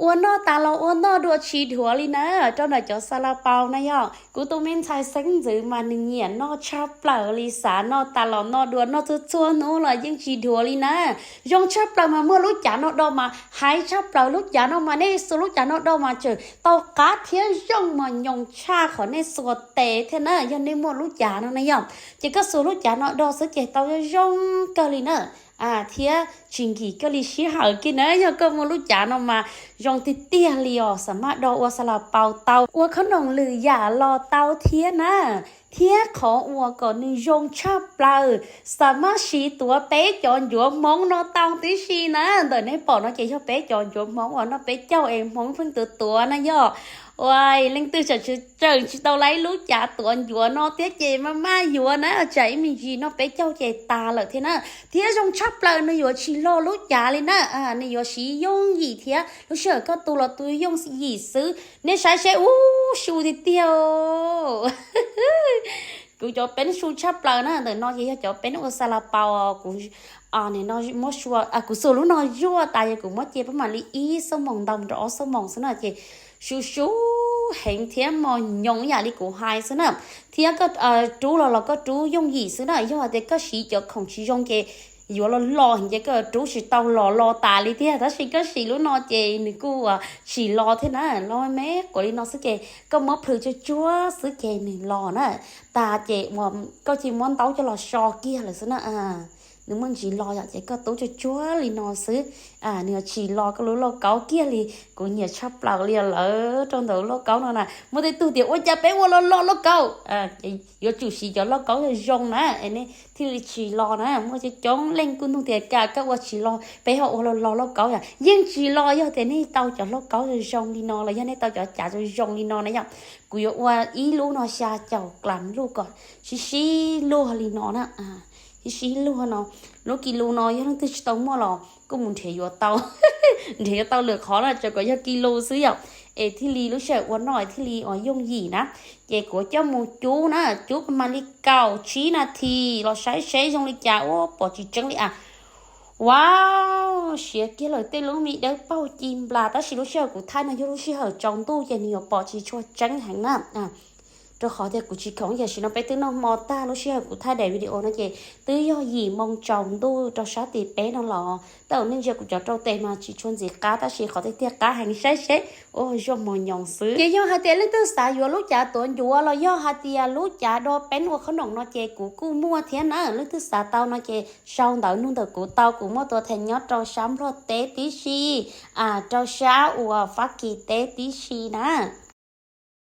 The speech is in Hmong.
Ua noj tas los ua noj dua tsis dhuav li na, rau ntawm cov xa la paus na yog kuv tus me ntxhais xeeb ntxwv mas nws nyiam noj tshaj plaws li, xav noj tas los noj dua, noj txhua txhua hnub los yeej tsis dhuav li na. Zoo tshaj plaws mas muaj lub cav no do mas hais tshaj plaws, lub cav no mas nej xuas lub cav no do mas tseem tau qab thiab zoo mos nyoos tshaj qhov nej xuas tes thiab na, yog nej muaj lub cav no na yog. Ces koj xuas lub cav no do xwb ces tau zoo zoo kawg li na, thiab tsis nkim koj li sij hawm kiag na. Yog koj muaj lub cav no mas zoo tiag tiag li os, xav maj do ua xa la paus tau, ua khob noom lwm yam los tau thiab na. Thiab qhov uas kom nws zoo tshaj plaws, xav maj siv tuav peb cov ncuav hmoov no tau tib si na. Ntawm nej pom no ces yog peb cov ncuav hmoov uas noj peb caug es hmoov pheej tuav tuav na yog. Ua leej twg tseem tsis tau laib lub cav tuav ncuav no thiab ces maj maj yuav na, tsam ib me ntsis noj peb caug ces tas lawm thiab na. Thiab zoo tshaj plaws nws yuav tsis lo lub cav li na, nws yuav siv yooj yim thiab lub sij hawm koj tu los tu yooj yim xwb. Nej saib seb, ub, su tiag tiag. Kuv cov peeb su tshaj plaws na, ntawm no ces yog cov peeb ua xa la paus, kuv muab sua, kuv xuas lub no zuaj tas ces kuv muab ce pab mam li ib xuab moos ntau rau ob xuab moos xwb na ces su su heev thiab mos nyoos ib yam li kuv hais xwb na. Thiab koj rub los los koj rub yooj yim xwb na, yog hais tias koj siv cov khoom tsis zoo ces yuav los los ces koj rub tsis tau los los tas li tiag, tab sis koj siv lub no ces nws kuj tsis los thiab na, los me quav li no xwb ces koj muab plhws tsuag tsuag xwb ces nws los na. Tas ces uas koj cia muab ntaub coj los so kiag lawm xwb na. Nws muaj ntsis los yom, ces koj tub tsuag tsuag li no xwb, nws tsis los koj lub lauj kaub kiag li. Kuv nyiam tshaj plaws li lawm rau ntawm lauj kaub no na. Muaj tej tug tias ua cas peb ua los los lauj kaub, yuav tsum siv cov lauj kaub zoo zoo na es nej thiaj li tsis los na. Muaj coob coob leej kuj nug tias cas koj ua tsis los, peb ho ua los los lauj kaub yom. Yeej tsis los, yog tias nej tau cov lauj kaub zoo zoo li no los yog nej tau cov cav zoo zoo li no na yom, kuv yuav ua ib lub no xya caum klas luj kom sib sib luag li no na. Sib sib luag no, lub ki lus no yog leej twg tsis tau muaj los kuj mus nrhiav yuav tau, nrhiav yuav tau lwm qhov na, tsuas kom yog ki lus xwb yom, es thiaj li lub sij hawm ua noj thiaj li ua yooj yim na. Ces kuv coj mus cub na, cub pab mam li kaum tsib nas this los saib seb zoo li cas. Ua pom tsis tseeb li a. Wow, siav kiag lawm, tej lub me dawb paug ci nplas, tab sis lub sij hawm kuv thaij no yog lub sij hawm tsaus ntuj ces nws yuav pom tsis tshua tseeb heev na. Rau qhov tias kuv tsis khoom, tam sim no peb twb noj hmo tag, lub sij hawm kuv thaij daim video no ces twb yog yim moo tsaus ntuj rau sab tim peb no los. Tej zaum nej ntsia kuv cov rau tes mas tsis tshua ntxim qab, tab sis qhov tiag tiag qab heev, saib seb, ua zoo mos nyoos xwb. Ces yog hais tias leej twg xav yuav lub cav tuav ncuav los yog hais tias lub cav do peeb ua khob noom no ces kuv kuj muaj thiab na. Leej twg xav tau no ces sau ntawv nug ntawm kuv tau, kuv muaj tuav them nyob rau sab Nplog teb tib si, rau sab uas Fab Kis teb tib si na.